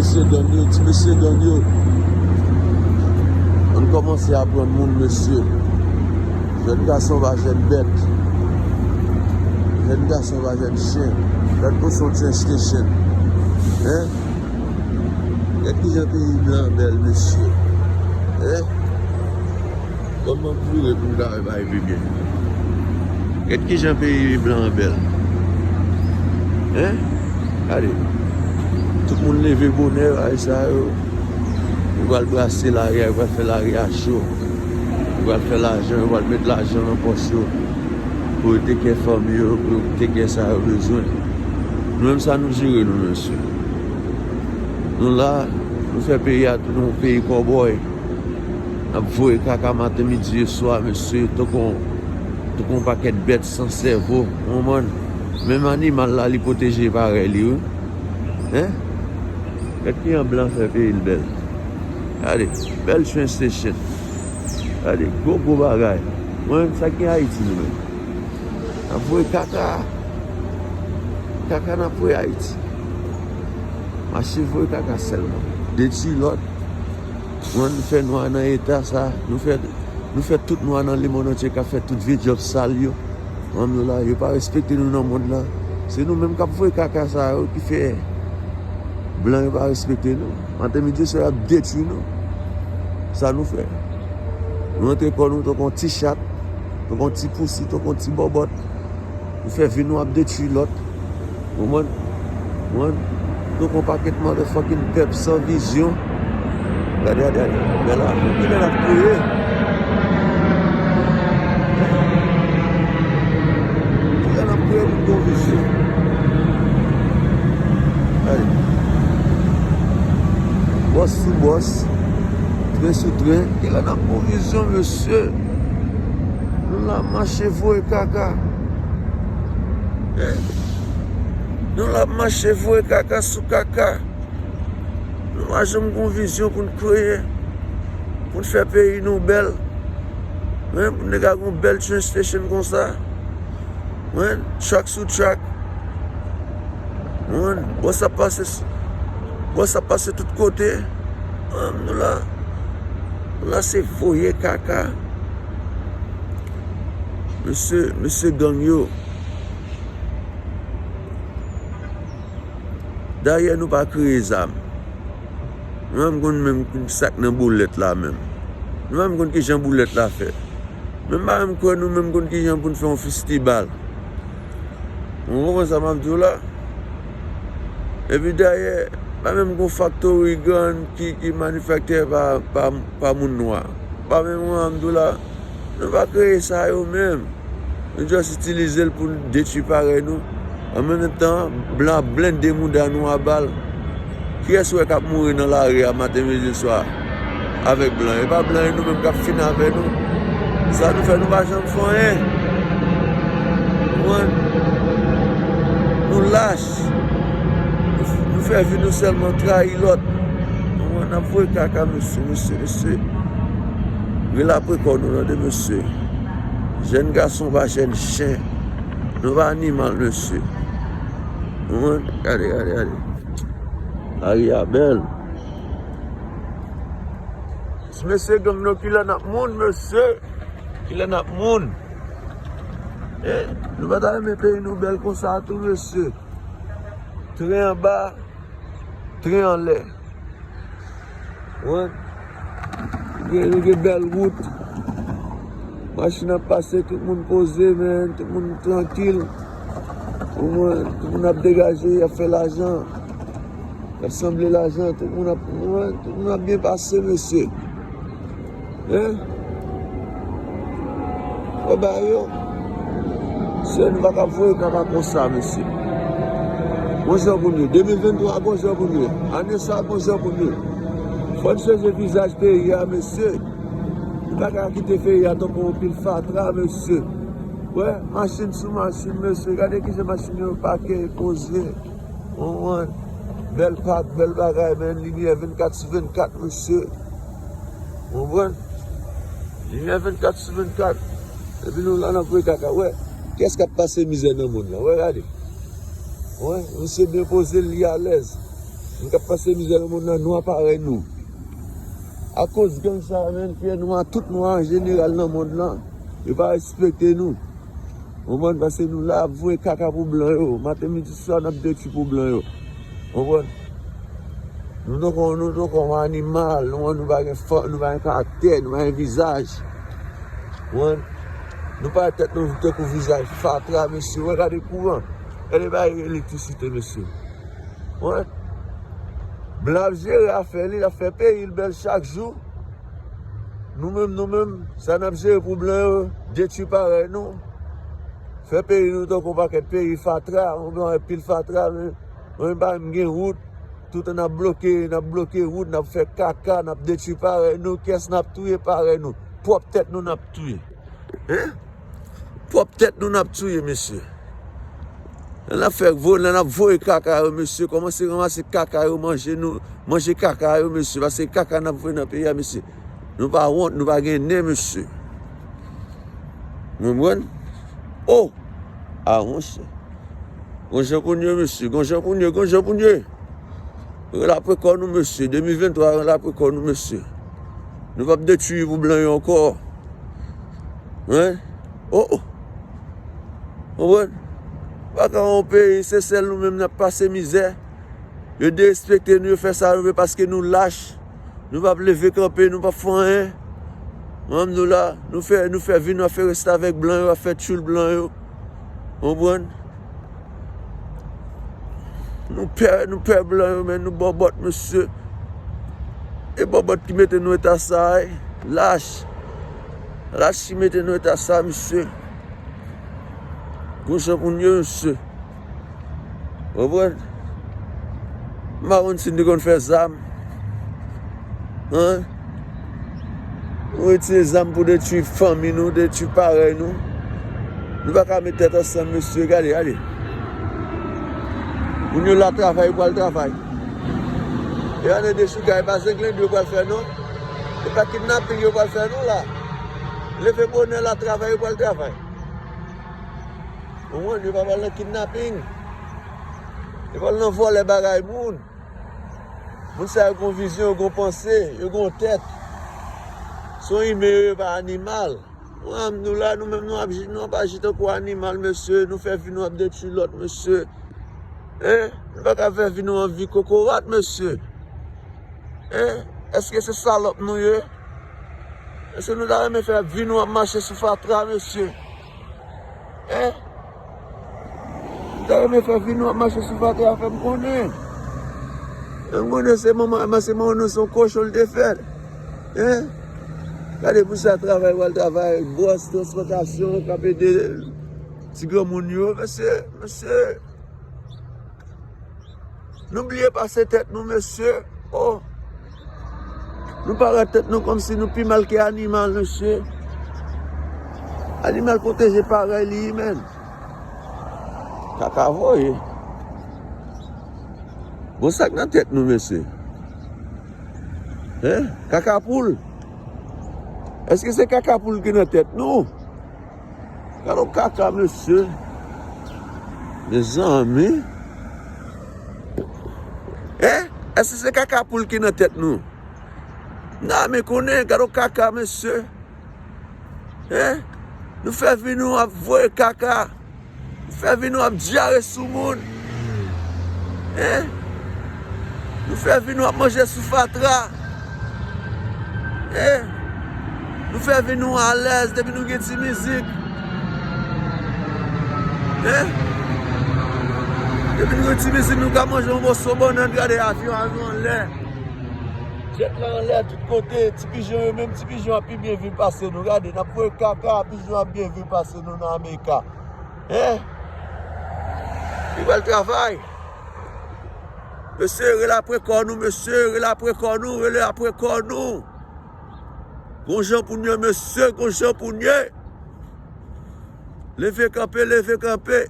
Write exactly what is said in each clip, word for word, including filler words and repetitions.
Mesye gang yo, ti mesye gang yo. Ann kòmanse aprann moun, mesye. Jèn gason pa jèn bèt. Jèn gason pa jèn chen. Gad pou son train station. Hein? Gad kijan peyi blan bèl, mesye. Hein? Kòman m vire pou m ka wè bagay pi byen? Gad kijan peyi blan an bèl. Hein? Gade. Tout moun leve bonè, bagay sa yo. Yo pral brase lari a, yo pral fè lari a cho. Yo pral fè lajan, yo pral met lajan nan pòch yo. Pou yo teke fanmi yo, pou yo teke sa yo bezwen. Nou menm sa nou jere nou, mesye. Nou la, nou fè peyi a tounen yon peyi kòbòy. N ap voye kaka maten, midi e swa, mesye, tankou, tankou yon pakèt bèt san sèvo, w konprann? Menm animal la, li pwoteje parèy li, wi. Hein? Gad kijan blan fè peyi l bèl. Gade, bèl train station. Gade, gwo, gwo bagay. Mwen, sa ki Ayiti nou menm? N ap voye kaka. Kaka n ap voye Ayiti. Mache voye kaka sèlman. Detwi lòt. Mwen, nou fè nou a nan eta sa. Nou fè, nou fè tout nou a nan lemonn antye k ap fè tout vye djòb sal yo. Ann nou la, yo pa respekte nou nan mond lan. Se nou menm k ap voye kaka sa yo ki fè blan yo pa respekte nou. Maten, midi, swa y ap detwi nou. Sa nou fè? Nou antre kò nou tankou yon ti chat, tankou yon ti pousi, tankou yon ti bòbòt. Nou fè vi nou ap detwi lòt. Ou konprann? Ou konprann? Nou kon pakèt motherfucking pèp san vizyon. Gade, gade, gade. Gade la, kilè n ap kreye? Kilè n ap kreye pou n gon vizyon? Gade. Bòs sou bòs. Tren sou tren. Kilè n ap gon vizyon, mesye? Nou la mache voye kaka. Eh. Nou la mache voye kaka sou kaka. Nou pa janm gon vizyon pou n kreye, pou n fè peyi nou bèl. Wi, pou n te ka gon bèl train station konsa. Wi, track sou track. Wi, bòs ap pase, bòs ap pase tout kote. Wi, nou la, nou la se voye kaka. Mesye, mesye gang yo. Dayè nou pa kreye zam. Nou pa menm konn menm sa k nan boulèt la menm. Nou pa menm konn kijan boulèt la fèt. Men m pa menm kwè nou menm konn kijan pou n fè yon fistibal. Ou konprann sa m ap di w la? Epi dayè, pa menm gon faktori grann ki, ki manifakte pa, pa, pa moun nwa. Pa menm jan m ap di w la, nou pa kreye sa yo menm. Nou just itilize l pou n detwi parèy nou. An menm tan, blan ap blende mouda nou a bal. Kiyès ou wè k ap mouri nan lari a maten, midi, swa avèk blan yo? E pa blan yo nou menm k ap fin avè nou. Sa nou fè, nou pa janm fè anyen. Ou konprann? Nou lach. Nou, nou fè vi nou sèlman trayi lòt. Ou konprann? N ap voye kaka, mesye, mesye, mesye. Rele apre kò nou, tande, mesye. Jèn gason pa jèn chen. Nou pa animal, mesye. Ou konprann? Gade, gade, gade. Lari a bèl. Mesye gang nou, kilè n ap moun, mesye? Kilè n ap moun? Eh, nou pa ta renmen peyi nou bèl konsa tou, mesye? Tren anba, tren anlè. Wi. Gen, nou gen bèl wout. Machin ap pase, tout moun poze, men, tout moun trankil. Omwen, tout moun ap degaje, y ap fè lajan. Y ap sanble lajan, tout moun ap, wi, tout moun ap byen pase, mesye. Hein? Wè bagay yo. Se nou pa ka voye kaka konsa, mesye. Gon jan pou nou ye. De mil venntwa, gon jan pou nou ye. Ane sa, gon jan pou nou ye. Fò n chanje vizaj peyi a, mesye. Nou pa ka kite peyi a tankou yon pil fatra, mesye. Wè, machin sou machin, mesye. Gade kijan machin yo pake, poze. Ou konprann? Bèl pak, bèl bagay, men limyè vennkat sou vennkat, mesye. Ou konprann? Limyè vennkat sou vennkat. Epi nou la n ap voye kaka. Wè, kiyès k ap pase mizè nan mond lan? Wè, gade. Wè, misye byen poze l, li alèz. Moun k ap pase mizè nan mond lan, nwa parèy nou. Akoz gang sa a, menm, fè nwa, tout nwa an jeneral nan mond lan, yo pa respekte nou. Konprann? Paske nou la ap voye kaka pou blan yo. Maten, midi, swa, n ap detwi pou blan yo. Konprann? Nou tankou, nou tankou yon animal, nou, nou pa gen fò, nou pa gen karaktè, nou pa gen vizaj. Konprann? Nou parèt tèt nou tankou vizaj fatra, mesye. Wè, gade kouran. Gade bagay elektrisite, mesye. Wè. Blan ap jere afè li, l ap fè peyi l bèl chak jou. Nou menm, nou menm, sa n ap jere pou blan yo, detwi parèy nou. Fè peyi nou tankou yon pakèt peyi fatra, yon pil fatra, men mwen menm pa menm gen wout. Toutan n ap bloke, n ap bloke wout, n ap fè kaka, n ap detwi parèy nou, kiyès n ap touye parèy nou. Pwòp tèt nou n ap touye. Hein? Pwòp tèt nou n ap touye, mesye. Lè n ap fè vo-, lè n ap voye kaka yo, mesye, kòmanse ranmase kaka yo, manje nou, manje kaka yo, mesye, paske kaka n ap voye nan peyi a, mesye. Nou pa wont, nou pa gen nen, mesye. Ou konprann? Oh! Ah, monchè. Gon jan pou n ye, mesye, gon jan pou n ye, gon jan pou n ye. Rele apre kò nou, mesye. De mil venntwa, rele apre kò nou, mesye. Nou p ap detwi pou blan yo ankò. Hein? Oh, oh. Konprann? Pa ka yon peyi, se sèl nou menm n ap pase mizè. Yo derespekte nou, yo fè sa yo vle paske nou lach. Nou p ap leve kanpe, nou p ap fè anyen. Manm nou la, nou fè, nou fè vi nou ap fè restavèk blan yo, ap fè tchoul blan yo. Konprann? Nou pè, nou pè blan yo, men nou bòbòt, mesye. E bòbòt ki mete nou eta sa, wi. Lach. Lach ki mete nou eta sa, mesye. Gon jan pou n ye, mesye. Konprann? M pa konn si n te konn fè zam. Hein? Nou itilize zam pou detwi fanmi nou, detwi parèy nou. Nou pa ka met tèt ansanm, mesye. Gade, gade. Moun yo la travay, yo pral travay. E ane de chouga, e pa zenglendo yo pral fè, non. E pa kidnaping yo pral fè, non, la. Leve bonè la, travay, yo pral travay. Ou konprann? Yo pa pral nan kidnaping. Yo pral nan vòlè bagay moun. Moun sa yo gon vizyon, yo gon panse, yo gon tèt. Se yon imen yo ye, pa animal. Ou konprann? Nou la, nou menm, nou ap ji-, nou ap aji tankou animal, mesye. Nou fè vi nou ap detwi lòt, mesye. Hein? Nou pa ka fè vi nou an vi kokorat, mesye. Hein? Èske se salòp nou ye? Èske nou ta renmen fè vi nou ap mache sou fatra, mesye? Hein? Nou ta renmen fè vi nou ap mache sou fatra, fè m konnen. Fè m konnen se manman, se manman nou se yon kochon l te fè. Hein? Gade pou sa travay, pral travay, bwòs, transpòtasyon, k ap ede ti granmoun yo. Mesye, mesye. Nou bliye pase tèt nou, mesye. Oh. Nou parèt tèt nou kòmsi nou pi mal ke animal, mesye. Animal pwoteje parèy li, men. Kaka voye. Bon, sa k nan tèt nou, mesye? Hein? Kaka poul? Èske se kaka poul ki nan tèt nou? Gade yon kaka, mesye. Mezanmi. Hein? Èske se kaka poul ki nan tèt nou? Nan, men konnen, gade yon kaka, mesye. Hein? Nou fè vi nou ap voye kaka. Nou fè vi nou ap dyare sou moun. Hein? Nou fè vi nou ap manje sou fatra. Hein? Nou fè vi nou alèz depi nou gen ti mizik. Hein? Depi nou gen ti mizik, nou ka manje yon moso bannann, gade avyon, avyon anlè. Jèt la anlè tout kote, ti pijon yo menm, ti pijon ap pi byen viv pase nou. Gade, n ap voye kaka, pijon ap byen viv pase nou nan Amerika. Hein? Li pral travay. Mesye, rele apre kò nou, mesye, rele apre kò nou, rele apre kò nou. Gon jan pou n ye, mesye, gon jan pou n ye. Leve kanpe, leve kanpe.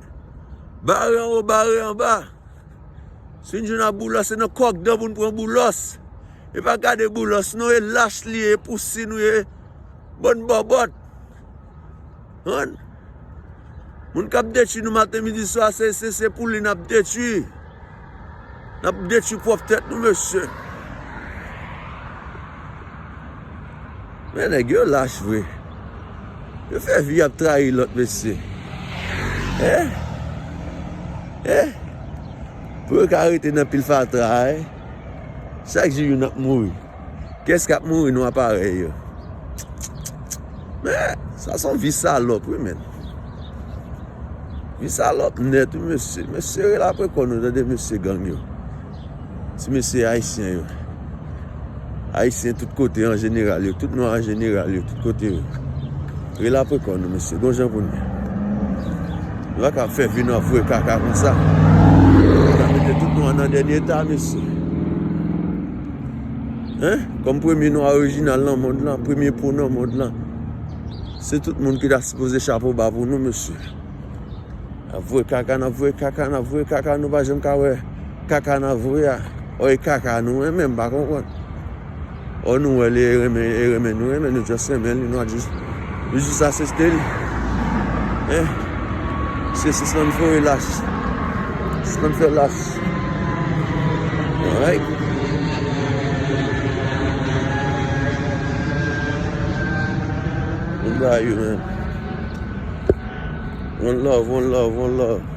Bare anwo, bare anba. Si n jwenn ak Boulos, se nan kòk dan pou n pran Boulos. E pa gade Boulos, non, e lach li ye, e pousi nou ye. Bann bòbòt. Konprann? Moun k ap detwi nou maten, midi, swa, se, se, se pou li n ap detwi. N ap detwi pwòp tèt nou, mesye. Men nèg yo lach vre. Yo fè vi ap trayi lòt, mesye. Hein? Hein? Pou yo ka rete nan pil fatra, hein? Chak jou youn ap mouri. Kiyès k ap mouri nan aparèy yo? Men, sa se yon vi salòp, wi, men. Vi salòp nèt, wi, mesye. Mesye, rele apre kò nou, tande, mesye gang yo. Ti mesye ayisyen yo. Ayisyen tout kote an jeneral yo, tout nwa an jeneral yo, tout kote yo. Rele apre kò nou, mesye. Gon jan pou nou. Nou pa ka fè vi nou ap voye kaka konsa. Nou ka mete tout nwa nan dènye eta, mesye. Hein? Kòm premye nwa orijinal nan mond lan, premye po nan mond lan. Se tout moun ki ta sipoze chapo ba pou nou, mesye. N ap voye kaka, n ap voye kaka, n ap voye kaka, nou pa janm ka wè kaka n ap voye a. Ò, e kaka nou renmen, m pa konprann. Ò, nou wè li e renmen, e renmen nou renmen, nou just renmen li, nou a just, nou just asepte li. Hein? Se sispann voye lach. Sispann fè lach. Alright. Goodbye, you, man. One love, one love, one love.